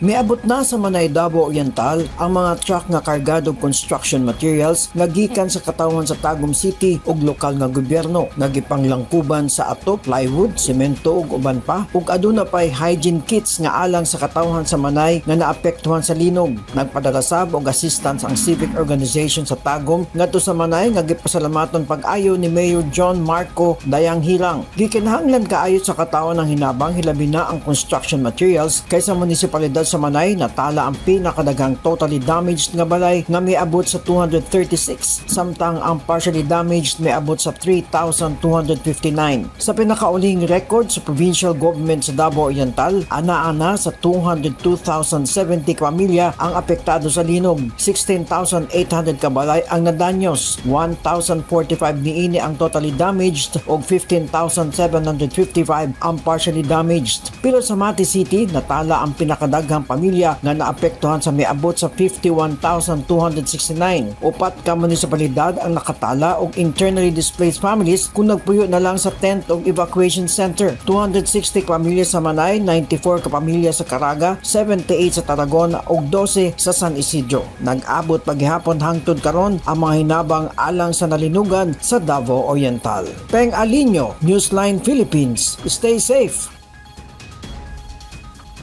Miabot na sa Manay, Davao Oriental ang mga truck nga kargado og construction materials nga gikan sa katawhan sa Tagum City ug lokal nga gobyerno nga gipanglangkuban sa ato, plywood, semento ug uban pa, ug aduna pay hygiene kits nga alang sa katawhan sa Manay nga naapektuhan sa linog. Nagpadala sab og assistance ang civic organization sa Tagum ngadto sa Manay nga gipasalamaton pag-ayo ni Mayor John Marco Dayanghirang. Gikinahanglan kaayo sa katawhan ang hinabang, hilabi na ang construction materials, kay sa munisipalidad sa Manay natala ang pinakadaghang totally damaged nga balay nga miabot sa 236, samtang ang partially damaged miabot sa 3,259. Sa pinakauling record sa provincial government sa Davao Oriental, ana-ana sa 202,070 pamilya ang apektado sa linog. 16,800 ka balay ang nadanyos, 1,045 niini ang totally damaged ug 15,755 ang partially damaged. Pero sa Mati City, natala ang pinakadaghang pamilya nga naapektuhan sa miabot sa 51,269. Upat ka munisipalidad ang nakatala og internally displaced families kung nagpuyo na lang sa tent og evacuation center. 260 pamilya sa Manay, 94 ka pamilya sa Caraga, 78 sa Tarragona ug 12 sa San Isidro. Nag-abot paghihapon hangtod karon ang mga hinabang alang sa nalinugan sa Davao Oriental. Peng Alinio, Newsline Philippines. Stay safe.